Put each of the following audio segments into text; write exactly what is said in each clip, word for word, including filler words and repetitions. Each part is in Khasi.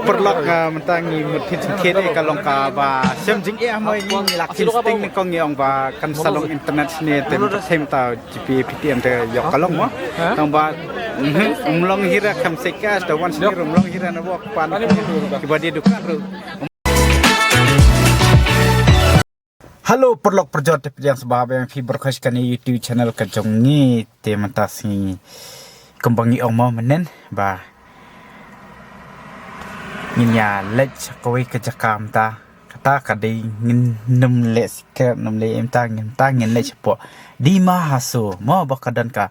Paralok, ah, mynta ngi mut phin sngewthuh ïa ka long kaba shem jingeh mo, ngi la kit sting ne kong, ngi ong ba kan sa long internet shane, te mynta them ta G P A P T N te ïoh ka long mo. Tang ba, mhm, um long hi ruh kham sei cash, da wan shane ruh um long hi ruh na wok pan kiba die dukan ruh. Hello paralok parajor, te pdiang sngewbha ba ïa phi baroh sha kane YouTube channel ka jong ngi. Te mynta sngi kumba ngi ong mo mynnin ba ngin ïa leit sha kawei ka jaka mynta. Kata ka dei ngin nym leh sikret, nym leh mynta, ngin mynta ngin leit shapoh Dima Hasao mo, ba ka don ka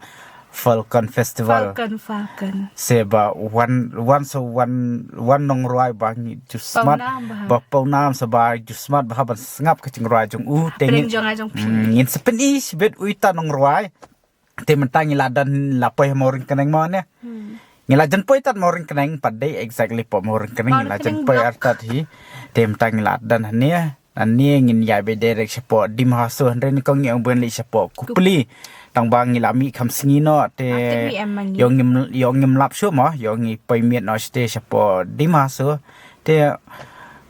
Falcon Festival. Falcon, Falcon. Se ba wan, wan sa wan, wan nongrwai ba ngi ju smat, pawnam bha, ba pawnam sa ba ju smat bha ban sngap ka jingrwai jong u. Te hapdeng ngin, jong nga jong phi, mm, ngin sa pyni shibit uta nongrwai. Te mynta ngi la don, la poi ha Mawryngkneng mo ne. Hmm. Ngi la jan poi tad Mawryngkneng, pat dei exactly poh Mawryngkneng, ngi la jan Mawryngkneng poi block artat hi. Te mynta ngi la don hangne. Hangne ngin ïa beit direct shapoh Dima Hasao, hynrei ne kong ngi ong ban leit shapoh Kupli. Tang ba ngi la mih kham sngi noh, te, ah, te ngi em ma ngi, ïoh ngim, ïoh ngim lap shuh mo, ïoh ngi poi miet noh shatei shapoh Dima Hasao. Te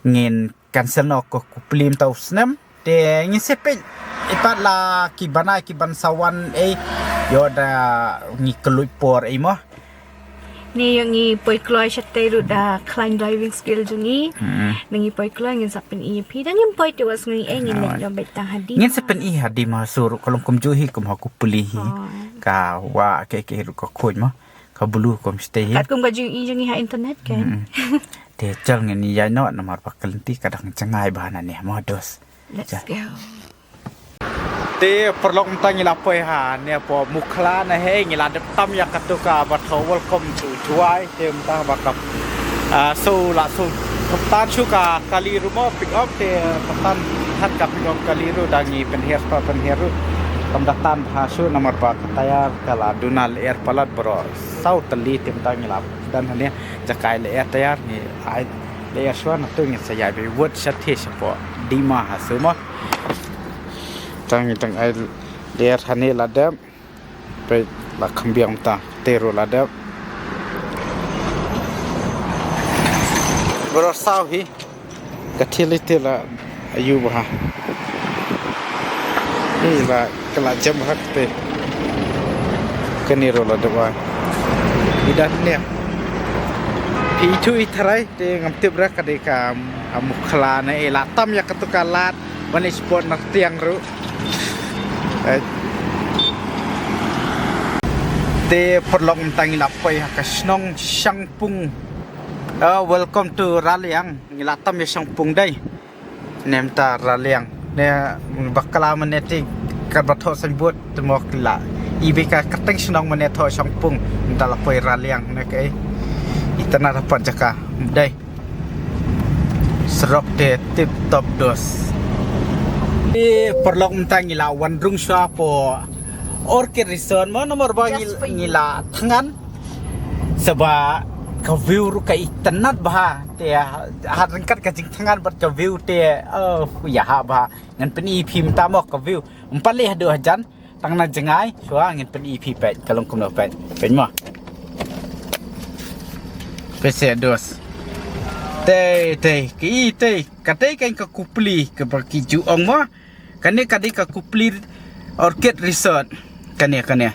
ngin cancel noh ko Kupli mynta u snem. Te ngin sa peit ïa pat la ki bnai ki ban sa wan ei. Ïoh da ngi kylluid por ei mo. Ngi ïoh ngi poi kloi shatei ruh da khlaiñ driving skill jong ngi. Hmm. Ngi poi kloi, ngin sa pyni ïa phi. Da ngim poi te wat sngew ei, ngin leit noh beit tang ha Dima. Ngin sa pyni ha Dima Hasao ruh ka long kumjuh hi kum ha Kupli hi. Oh. Ka wah kaei kaei ruh ka khuid mo. Ka blue kum shatei hi. Katkum ka jingïohi jong ngi ha internet kan. Hmm. Te chal ngin ïa noh namar ba ka lynti ka dang jngai bha nangne mo dos. Let's go. Te paralok mynta ngi la poi hangne poh Mukhla na hi, ngi la dep tam ïa kato kaba thoh welcome to Jowai, te mynta ba ka, ah, so la so tan shuh ka kali ruh mo pick up, te tan tan ka pick up kali ruh da ngi pynhiar pa pynhiar ruh. Kam da tan bha shuh namar ba ka tayar ka la duna lyer palat baroh saw tylli, te mynta ngi la don hangne jaka ai lyer tayar, ngi ai lyer shuwa na to ngin sa ïa beit wut shatei shapoh Dima Hasao mo. Tang ngi tang ai lyer hangne la dep. Peit la kham biang mynta, te ruh la dep. Baroh saw hi. Ka thylli te la ïoh bha. Hi la ka la jem bha kata. Kane ruh la dep wai. Ïa da ne. Phi ithuh i tharai. Te ngam tip re ka dei ka, um, Mukhla ne ei, la tam ïa kato ka lad ban leit shapoh Nartiang ruh. Eh. Te paralok mynta ngi la poi ha ka shnong Shangpung. Ah, welcome to Raliang. Ngi la tam ïa Shangpung dei. Ne mynta Raliang. Ne bakla mynne te katba thoh signboard te mo ki la. Iba ka kyrteng shnong mynne thoh Shangpung. Mynta la poi Raliang ne kaei. Itynnad hapoh jaka. Dei. Surok te tip top dos. Te paralok mynta ngi la wan rung shuwa poh Orchid Resort mo, namar ba ngi, ngi la thngan. Saba ka view ruh ka itynnad bha. Te ha ryngkat ka jingthngan bad ka view te, oh, ïa ha bha. Ngan pyni ïa phi mynta mo ka view. Ym pat leh haduh hajan. Tang na jngai shuwa ngin pyni ïa phi, peit ka long kumno, peit. Peit mo. Peit se dos. Tei, tei, ki tei. Katei kan ka Kupli kaba ki ju ong mo. Kane ka dei ka Kupli Orchid Resort. Kane, kane.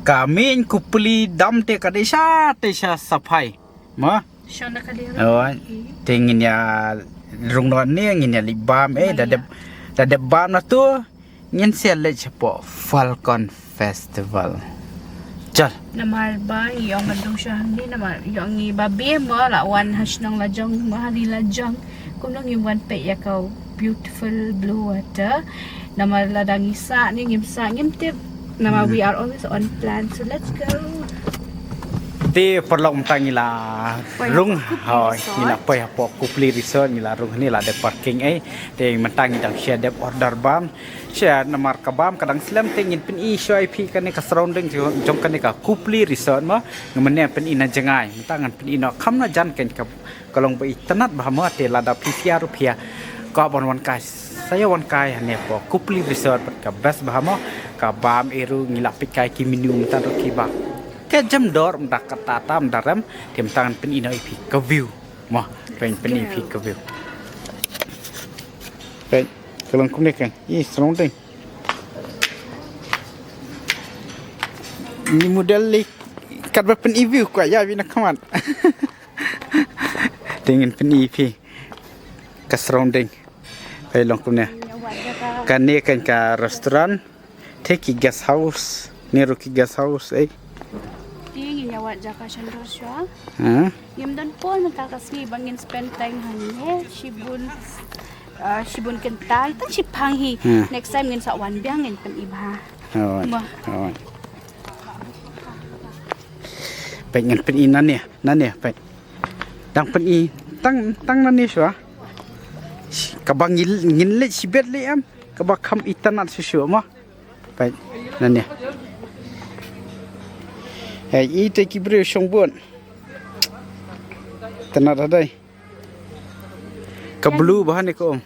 Ka main Kupli dam te ka dei shatei sha Saphai. Mo? Shong na ka ding. Oh, te ngin ïa rung noh ne, ngin ïa leit bam, eh, da dep, da dep bam na tu, ngin sa leit shapoh Falcon Festival. Chal. Namar ba ïong ba dung sha hangne, namar ïong ngi ba be mo la wan ha shnong la jong, mo ha ri la jong. Kumno ngim wan peit ïa ka beautiful blue water. Namar lada ngi sah ne ngim sah ngim tip. Namar we are always on plan. So let's go. Te paralok mynta ngi la rung, hoi, ngi la poi hapoh Kupli Resort, ngi la rung hangne, la dep parking ei. Te mynta ngi dang shu dep order bam. Shu namar ka bam ka dang slem, te ngin pyni shuwa ïa phi kane ka surrounding jong, jong kane ka Kupli Resort mo. Ngam mynne pyni na jngai, mynta ngan pyni noh kham na jan, kane ka ka long ba itynnad bha mo. Te lada phi sha ruh phi kwah ban wan kai, sa ïa wan kai hangne poh Kupli Resort, bad ka best bha mo. Ka bam ei ruh ngi la peit kai ki menu mynta ruh kiba ka jem dor, mynta kata tam da rem. Te mynta ngan pyni noh ïa phi ka view. Mo, peit, pyni phi ka view. Peit, ka long kumne kan. Ih, surrounding. Ni model li katba pyni view kwah ïa phi na khmat. Te ngin pyni phi ka surrounding. Peit long kumne. Kane kan ka restaurant. Te ki guest house, ne ruh ki guest house, eh. Te ngin ïa wad jaka shandor shuwa. Ha? Ngim don por mynta ka sngi ba ngin spend time hangne, shibun, ah, shibun kynta, tang shiphang hi. Ha. Next time ngin sa wan biang ngin pyni bha. Alright. Mo. Alright. Peit ngin pyni nangne, nangne peit. Dang pyni tang, tang nangne shuwa. Kaba ngin, ngin leit shibit lei em. Kaba kham itynnad shuh shuh mo. Peit, nangne. Hei, ite ki briew shong bun. Itynnad hadei. Ka blue bha ne ka um.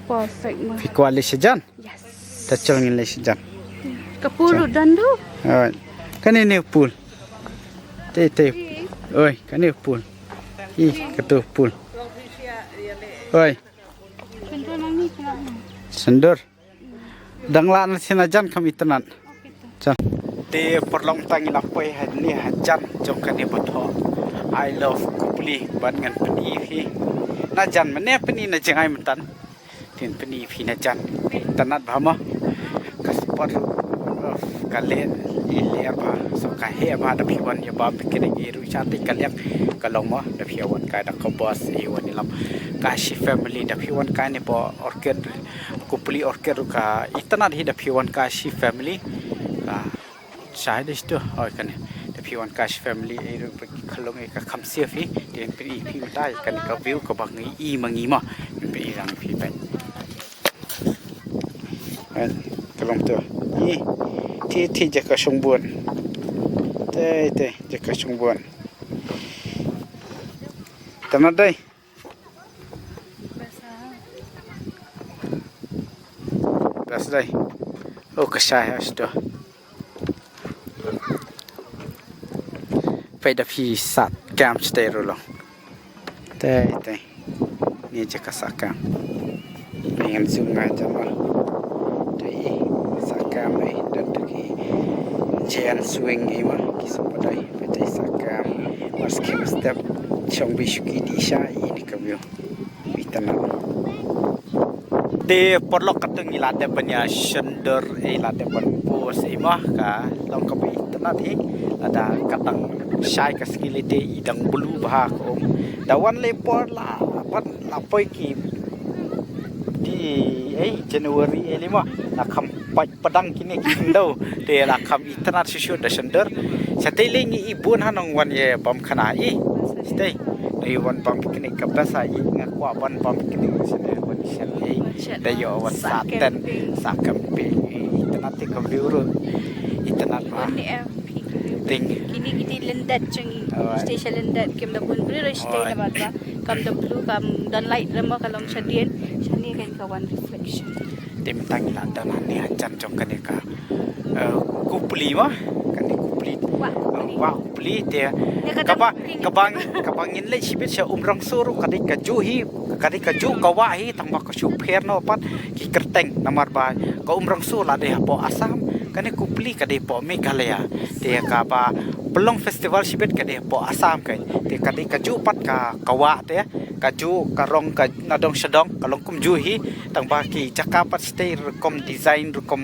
Perfect mo. Phi kwah leit shajan? Yes. Ta chal ngin leit shajan. Ka pool ruh dang don. Alright. Kane ne pool. Te, te. Oi, kane pool. Ih, kato pool. Oi. Shandor nangne kena. Shandor. Dang lah na sien hajan kham itynnad. Jan. Te paralok, tang ngi la poi hangne hajan jong kane ba thoh I love Kupli bad ngan pyni phi. Na jan mynne pyni na jngai mynta. Te pyni phi na jan. Itynnad bha mo. Ka spot ruh, uh, ka leh, i leh bha. So ka heh bha da phi wan ïa bam picnic i ruh sha te ka liang ka long mo da phi wan kai da ka bus i wan i lam. Kashi family da phi wan kai ne po Orchid Kupli Orchid ruh ka itynnad hi da phi wan Kashi family. Ka shai da shitu. Oi kane. Da phi wan Kashi family i ruh phi ka long i ka kham safe hi. Te pyni phi mynta kane ka view kaba ngi i ma ngi mo. Pyni lang phi peit. Peit, ka long tu. Ih, te te jaka shong bun. Te te jaka shong bun. Itynnad dei. Best dei. Oh, ka shai ha shitu. Peit da phi sah kam shatei ruh long. Te te. Ni jaka sah kam. Peit ngan zoom nga jama. Te sah kam ei da tu ki Giant Swing ei ma ki sah padai. Peit te sah kam. Mas kim step. Shong bi shuki di sha i ni ka view. Itynnad. Te paralok, kata ngi la dep ban ïa shandor, eh, la dep ban pose, eh, mo, ka long kaba itynnad hi. Lada ka dang shai ka sngi lei te i dang blue bha ka um. Da wan lei por la, ban la poi ki di, eh, January, eh, lei mo, la kham pait padang kine ki khyndew. Te la kham itynnad shuh shuh da shandor. Shatei lei ngi i bun ha nong wan ïa bam khana i. Shatei. Ngi wan bam picnic ka best ha i, nga kwah ban bam picnic shatei wan shatei. Da ïoh wan sah tent, sah camping. Itynnad te ka view ruh. Itynnad ma. Ting. Kine kiti lyndet jong i. Shatei sha lyndet kim da bun briew shatei na bad ba. Kam da blue, kam don light rama ka long shadien. Shane kan ka wan reflection. Te mynta ngi la don hangne hajan jong kane ka, eh, Kupli ma, kane Kupli. Wah Kupli. Eh, wah Kupli te. Kaba, kaba, kaba ngin leit shibit sha Umrangso ruh ka dei kajuh hi, ka dei kajuh ka wah hi, tang ba ka shu pher noh pat ki kyrteng namar ba ka Umrangso la dei hapoh Assam, kane Kupli ka dei hapoh Meghalaya. Te kaba pynlong festival shibit ka dei hapoh Assam kai. Te ka dei kajuh pat ka, ka wah te. Kajuh ka rong ka nadong shadong ka long kumjuh hi, tang ba ki jaka pat shatei rukom design rukom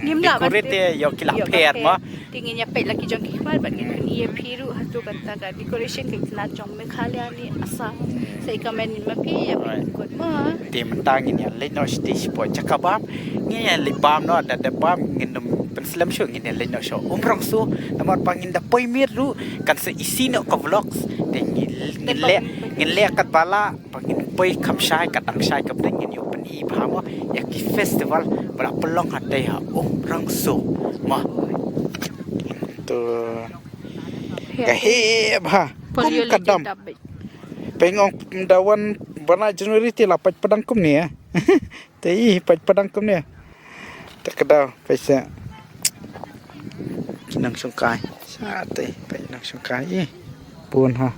decorate te ïoh ki la pher ma. Te ngin ïa peit la ki jong ki khmat bad ngin ïa phi ruh hato kata ka decoration ka itynnad jong Meghalaya ne Assam. Sa i comment ma phi ïa phi kut ma. Te mynta ngin ïa leit noh shatei shapoh jaka bam. Ngin ïa leit bam noh, da dep bam ngin nym pynslem shuh, ngin ïa leit noh sha Umrangso. Namar ba ngin da poi miet ruh kan sa isih noh ka vlogs. Te ngin, ngin leh, ngin leh katba lah ba ngin poi kham shai, ka dang shai ka bneng ngin ïoh pyni bha mo ïa ki festival ba la pynlong hatei ha Umrangso mo. To ka heh bha. Kum ka dam. Pynlong da wan bana January te la pait padang kumne. Te i pait padang kumne. Te ka dau pait sa. Nang shongkai. Sa te pait nang shongkai i. Bun ha.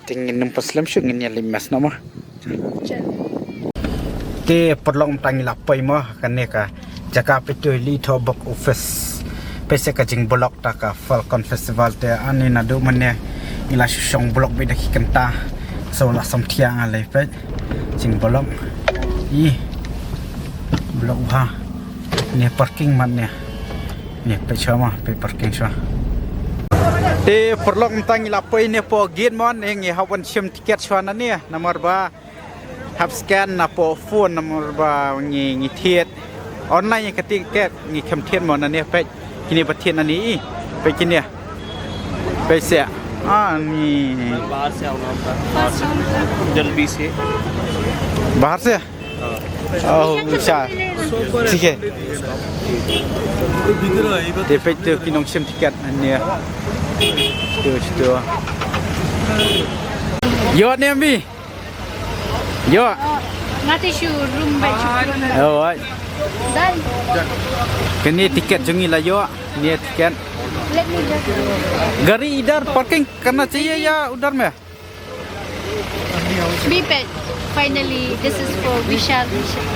Te ngin ym pat slem shuh, ngin ïa leit mess noh mo. Te paralok, mynta ngi la poi mo ha kane ka jaka peit to, Lithobox office. Peit sha ka jingblok ta ka Falcon Festival te, ani naduh mynne ngi la shu shong blok beit da ki kynta. So la samthiah nga lei, peit. Jingblok. Ih. Blok bha. Ne parking mat ne. Ne peit shuwa mo, peit parking shuwa. Te paralok, mynta ngi la poi ne hapoh gate mo, ne ngi hap ban shim tiket shuwa nangne. Namar ba hap scan na hapoh phone, namar ba ngi, ngi thied online ïa ka tiket, ngi khlem thied mo nangne, peit. Kine ba thied nangne, ih. Peit kine. Peit seh. Ah, ni. बाहर से आओ ना आपका। जल्दी से। बाहर से? Oh, bisa. Sige. Te peit to ki nongshim tiket hangne. To, to. Ïoh ne em bi? Ïoh. Nga te shu room ba shu. Oh, ai. Done. Kane tiket jong ngi la ïoh. Ne tiket. Let me just. गाड़ी इधर पार्किंग करना चाहिए या उधर में? Bipet, finally, this is for Vishal, Vishal.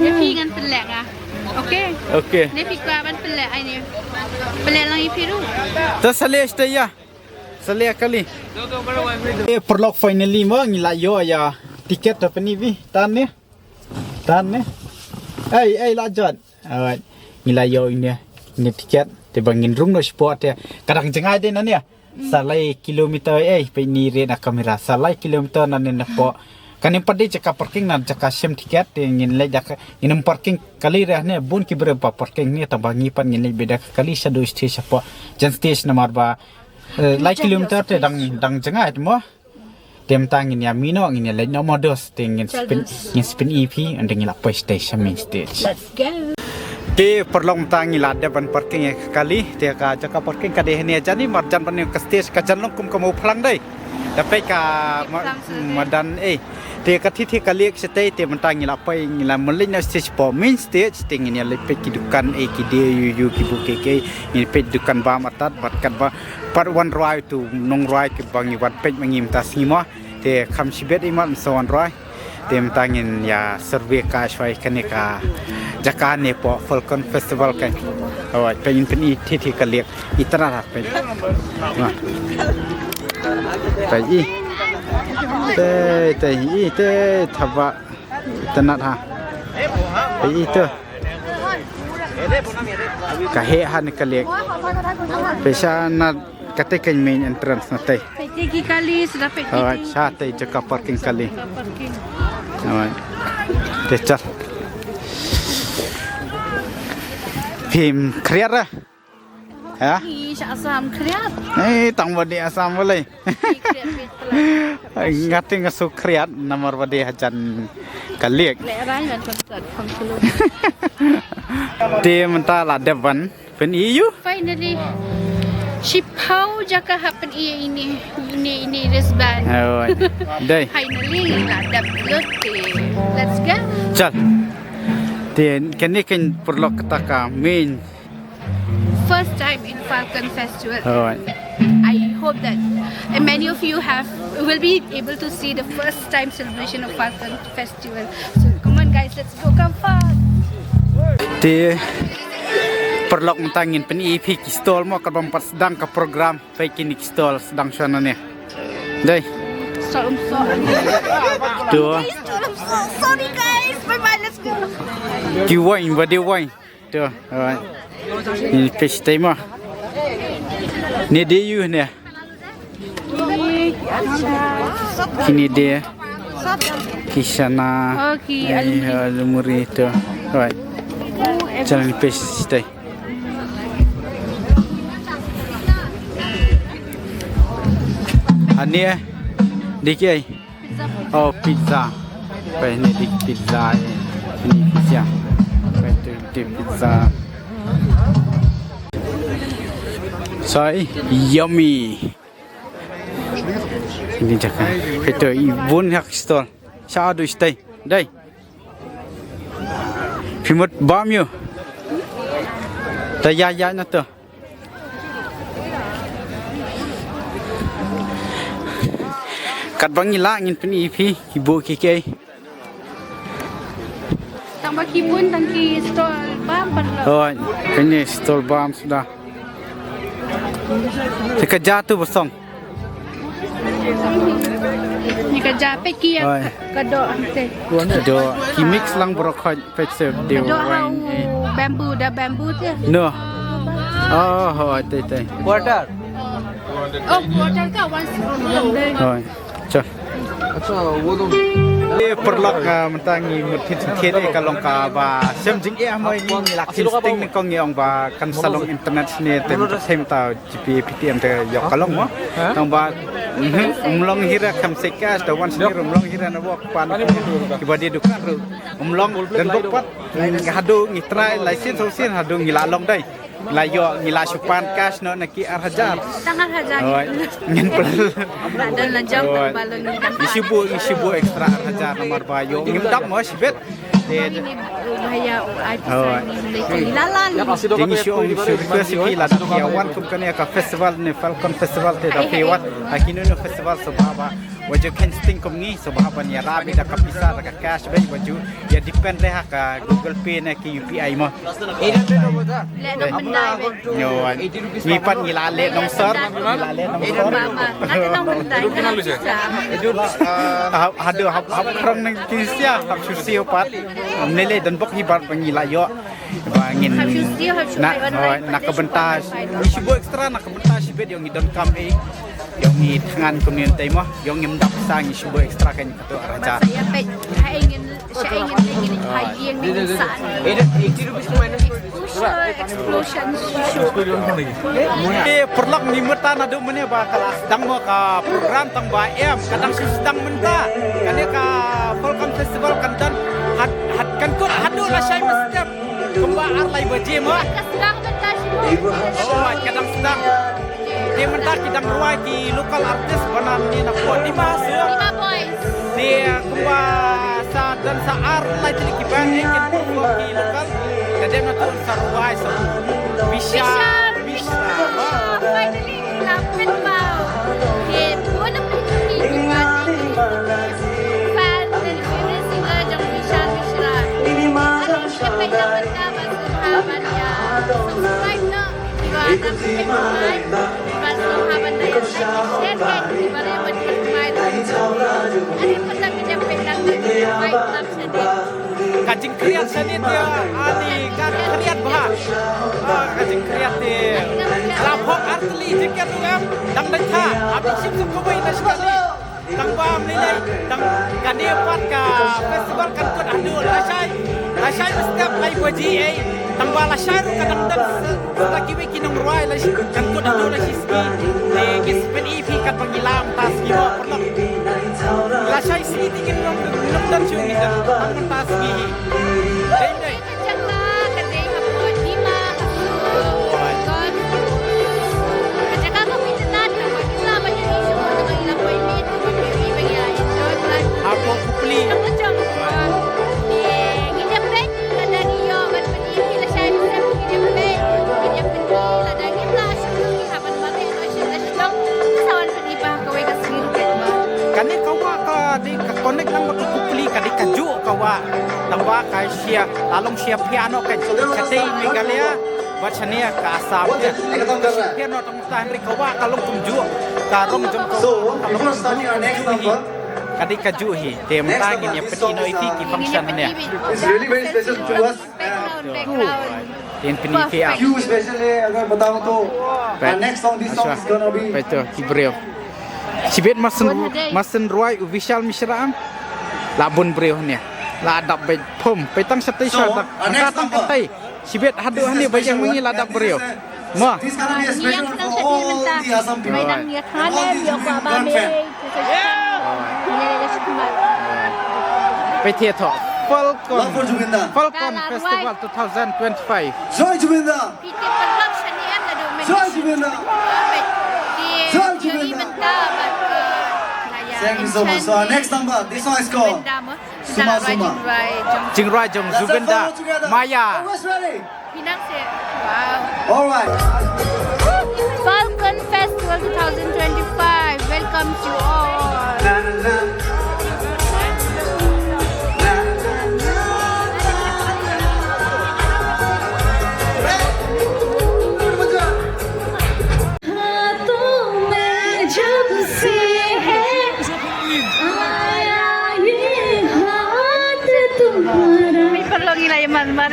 Ïa phi ngan pynleh nga. Okay? Okay. Ne phi kwah ban pynleh ai ne. Pynleh lang ïa phi ruh. To sa leh shatei ïa. Sa leh kali. Eh, paralok, finally mo ngi la ïoh ïa tiket to pyni bi. Tan ne. Tan ne. Ei, ei, la jot. Alright. Ngi la ïoh ine, ine tiket. Te ba ngin rung noh shapoh te. Ka dang jngai de nangne. Sa lai kilometer, eh, peit ne rit na kamera. Sa lai kilometer nangne napoh. Kane pat dei jaka parking na jaka shim tiket. Te ngin leit da ka, ngin ym parking kali re ne. Bun ki briew ba parking ne. Tang ba ngi pat ngin leit beit da ka kali shaduh stage shapoh. Jan stage namar ba, eh, lai kilometer te dang, dang jngai te mo. Te mynta ngin ïa mih noh, ngin ïa leit noh mo dos, te ngin sa pyn, ngin sa pyni ïa phi ynda ngi la poi stage sha main stage. Let's go. Te paralok, mynta ngi la dep ban parking ïa ka kali, te ka jaka parking ka dei hangne jan hi, marjan ban ïa ka stage ka jan long kum ka Mawphlang dei. Da peit ka ma-, madan, eh. Te ka thithi ka liek shatei, te mynta ngi la poi, ngi la mlien noh stage, hapoh main stage, te ngin ïa leit peit ki dukan, eh, ki dei ïu ïu ki buh kiei kiei, ngin peit dukan bam artat bad katba pat wan rwai uto u nongrwai kiba ngi wan peit ma ngi mynta sngi mo. Te kham shibit imat mynsaw wan rwai. Te mynta ngin ïa survey kai shuwa ïa kane ka jaka ne hapoh Falcon Festival kai. Hawai, peit, ngin pyni thithi ka liek. Itynnad ha peit. Peit i. Te, te i, te thaba. Itynnad ha. Peit i te. Ka heh ha ne ka liek. Peit sha na kata ka main entrance na tei. Peit te ki kali, sdang peit te. Alright, sha tei jaka parking kali. Jaka parking. Alright. Te chal. Phim khriat ra. Ha? Ih, sha Assam khriat. Eh, tang ba dei Assam balei. Ih, khriat peit pala. Nga te nga shu khriat namar ba dei hajan ka liek. Leh rai ban concert kham sulu. Te mynta la dep ban pyni ïa u. Finally. Shiphew jaka hap pyni ïa ine, ine, ine wristband. Oh, dei. Finally la dep lut te. Let's go. Chal. Te kane kan paralok kata ka main. First time in Falcon Festival. Alright. I hope that, and many of you have, will be able to see the first time celebration of Falcon Festival. So come on guys, let's go, come fast. Te paralok, mynta ngin pyni ïa phi ki stall mo, katba ym pat sdang ka program, peit kine ki stall sdang shuwa nangne. Dei. Stall um so. Tu. Stall um so. Sorry guys, bye bye, let's go. Ki wine, ba dei wine. To, alright. Ni pistei mo. Ni dei ïu ne. Kine dei. Ki shana. Oh, ki alumuri. Alumuri to. Alright. Chal ni pistei. Ani eh. Dei ki ai. Oh, pizza. Peit ni dei pizza eh. Ni pizza. Peit tu dei pizza. Sai, yummy. Ini jaka. Peit tu i bun ha ki stall. Sha du shatei. Dei. Phi mut bam ïu. Ta ïa ïa na tu. Katba ngi lah ngin pyni ïa phi ki buh ki kei. Tang ba ki bun tang ki stall bam paralok. Hooid, kane stall bam suda. Te ka ja tu ba song. Ni ka ja peit ki ïa ka doh hangtei. Doh ki mix lang baroh khoit peit se dei. Ka doh hau bamboo, da bamboo te. No. Oh, hooid, tei tei. Quarter. Oh, quarter ka one sixty. Hooid. Cha. Acha, wo to. Eh, paralok, ah, mynta ngi mut thit thit, eh, ka long kaba shem jingeh mo, ngi la kit sting ne kong, ngi ong ba kan sa long internet ne te, te mynta G P A P T M te ïoh ka long mo. Tang ba, mhm, um long hi re kham se cash, da wan sini um long hi re na wok pan kiba dei dukan ruh. Um long don bok pat, ngi haduh ngi try lai sien saw sien haduh ngi la long dei. La ïoh ngi la shu pan cash noh na ki ar hajar. Tang ar hajar. Hooid. Ngin pel. Don la jam hooid. Ngi shu buh, ngi shu buh extra ar hajar namar ba ïoh ngim dap mo shibit. Te, hooid. Te ngi shu ong shu request ïa phi lada phi ïa wan kum kane ka festival ne Falcon Festival te da phi wan ha kino kino festival sngewbha ba wat ju kheiñ sting kum ngi sngewbha ban ïarap da ka pisa da ka cash beit, wat ju ïa depend ha ka Google Pay ne ki U P I mo. Leh nongmyndai beit. Ngi pat ngi la leh nongsor, ngi la leh nongsor. Haduh hap hap krong nang ki sia hap shu siew pat. Ngi leh don bok hi bar ba ngi la ïoh. Ba ngin na, na ka bynta ngi shu buh extra na ka bynta shibit ïoh ngi donkam ei. Ïoh ngi thngan kumne te mo, ïoh ngim dap sa ngi shu buh extra kan kato ar hajar. Sa ïa peit ha ïing, sha ïing, ïing, ha ïing, ïing, sa. Exposure, exposure, exposure. Eh, paralok ngi mynta naduh mynne ba ka la sdang mo ka program tang ba em, ka dang shu sdang mynta. Kane ka Falcon Festival kan don had, had kan kut haduh lashai mynstep. Kumba ar lai baje mo. Ka sdang mynta shi mo. Oh, ka dang sdang. Te mynta ki dang rwai ki local artist ba na ne na ko Dima Hasung. Dima Boys. Te kumba sa don sa ar lai tylli ki band ne kin perform ki local. Ka dei na tu sa rwai sa Vishal Mishra. Mishra. Oh, finally, la pynpaw. Te bun na pynpaw ki band ne ki fan ne ki singer jong Vishal Mishra. Ka pynpaw mynta ba sngewbha ban ïa subscribe noh. Kiba dang pynpaw, kiba sngewbha ban ïa like, share, kiba dei ban pynpaw. Ani pynpaw ki jam pynpaw ki pynpaw. Ka jingkhriat shane te, ani ka khriat bha. Ah, ka jingkhriat te. La phok artylli jingkhriat tu em. Dang dang tha. Abi shim sum kumbai na shkali. Tang ba mlei lai, tang kane pat ka festival kan kut haduh lashai, lashai mynstep lai baje ei. Tang ba lashai ruh ka dang dang sa kiwei ki nongrwai lashai kan kut haduh lashai sngi. Te ngi spen ïa phi katba ngi la mynta sngi mo paralok. Lashai sngi te kin nang nang dang shu ngi dang mynta sngi hi. Dei dei. Ka jaka ka dei hapoh Dima Hasung Golf Course. Ka jaka ka pynjyntat ka ba ngi la ba ngi shu ba ngi la poi mih tu ba ngi ba ngi la enjoy ba. Hapoh Kupli. Hapoh Jong. Ngi ïa peit lada ngi ïoh ban pyni phi lashai mynstep ngi ïa peit ngi ïa pyni lada ngi la shu ngi ha ban mareh noh sha Shillong. Sa wan pyni ba kawei ka sngi ruh ba. Kane ka wah ka dei ka connect lang ba ka Kupli ka dei kajuh ka wah. Tang ba ka shia, la long shia phiah noh ka, shatei Meghalaya bad shane ka Assam. Shia phiah noh tang mynta hynrei ka wah ka long kumjuh. Ka rong jong ka wah ka long kumjuh hi. Ka dei kajuh hi. Te mynta ngin ïa pyni noh ïa ki function ne. It's really very special to us. Background, background. Tin pyni ïa ki. क्यों स्पेशल है अगर बताऊं तो? Peit. Next song, this song is gonna be. Peit to ki briew. Shibit masen, masen rwai u Vishal Mishra am. La bun briew ne. La dap beit phum. Peit tang shatei sha dap. Ka tang shatei. Shibit haduh hangne ba ïeng ma ngi la dap briew. Mo. This is gonna be a special for all the Assam people. Ngi dang ïa kane ïa ka ba me. Peit ïa to. Falcon. Love for Zubeen Da. Falcon Festival two thousand twenty-five. Joy Zubeen Da. Joy Zubeen Da. Joy Zubeen Da. Thank you so much. So our next number, this song is called Suma Suma. Jingrwai jong Zubeen Da. Maya. Always ready. Pinang se. Wow. All right. Falcon Festival two thousand twenty-five welcomes you all. हाथों में जब से है आया ये हाथ तुम्हारा,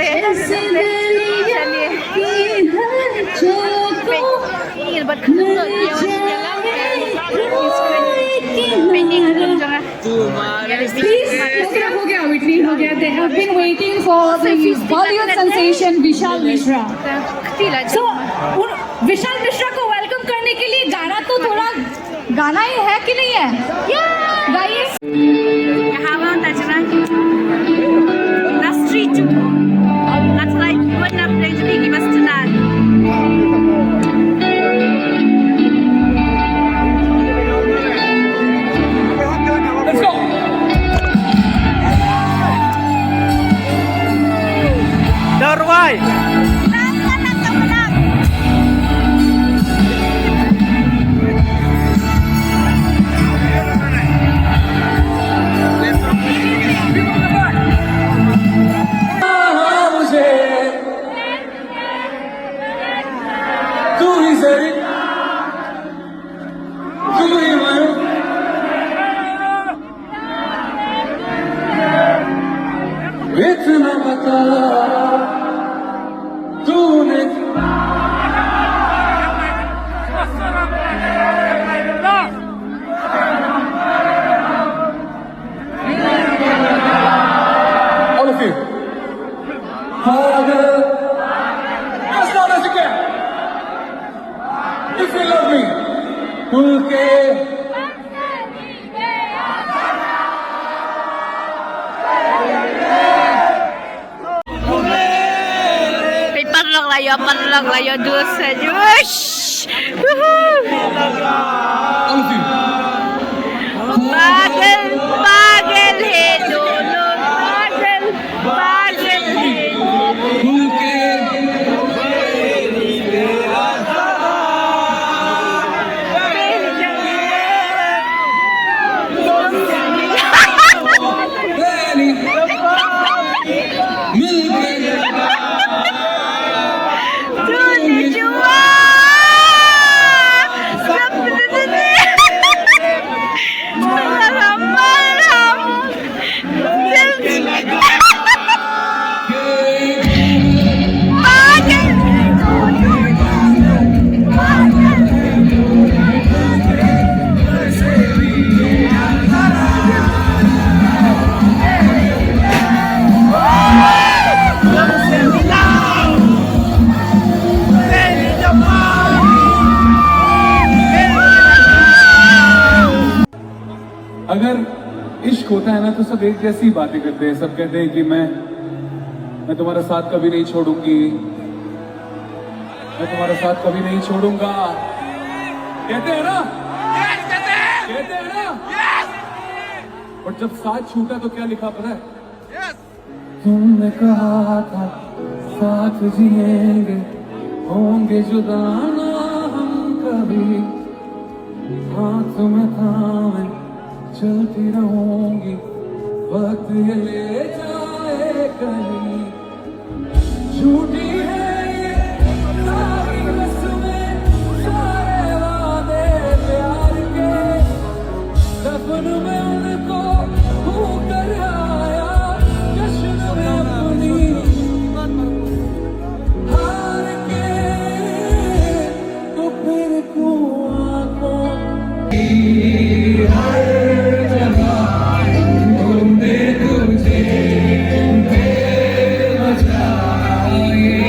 ऐसे दरिया की हर चौकों Please, हो गया, हो गया, विटनी, हो गया। They have been waiting for the Bollywood sensation Vishal Mishra. So, उन-, विशाल मिश्रा को वेलकम करने के लिए गाना तो थोड़ा, गाना ही है कि नहीं है? गाइस, Let's go. Darwai. मुझे तू ही जरी, तू ही मैं, इतना बता तूने। All of you. Father, as loud as you can. If you love me, खुल के। Paralok la ïoh, paralok la ïoh, dus dus. Woohoo! All of you. पागल, पागल है दोनों, पागल, पागल है दोनों। अगर इश्क होता है ना, तो सब एक जैसी बातें करते हैं। सब कहते हैं कि मैं, मैं तुम्हारा साथ कभी नहीं छोड़ूंगी, मैं तुम्हारा साथ कभी नहीं छोड़ूंगा, कहते हैं ना? कहते हैं ना? और जब साथ छूटा तो क्या लिखा, पता है? तुमने कहा था साथ जिएंगे, होंगे जुदा ना हम कभी। हाथ में थामे चलती रहूंगी, वक्त ये ले जाए कहीं। झूठी है ये सारी रस्में, सारे वादे प्यार के। दफन में उनको हूँ कर आया, जश्न में अपनी हार के। तो फिर क्यों आंखों की हर जगह ढूंढे तुझे बेवजह? ये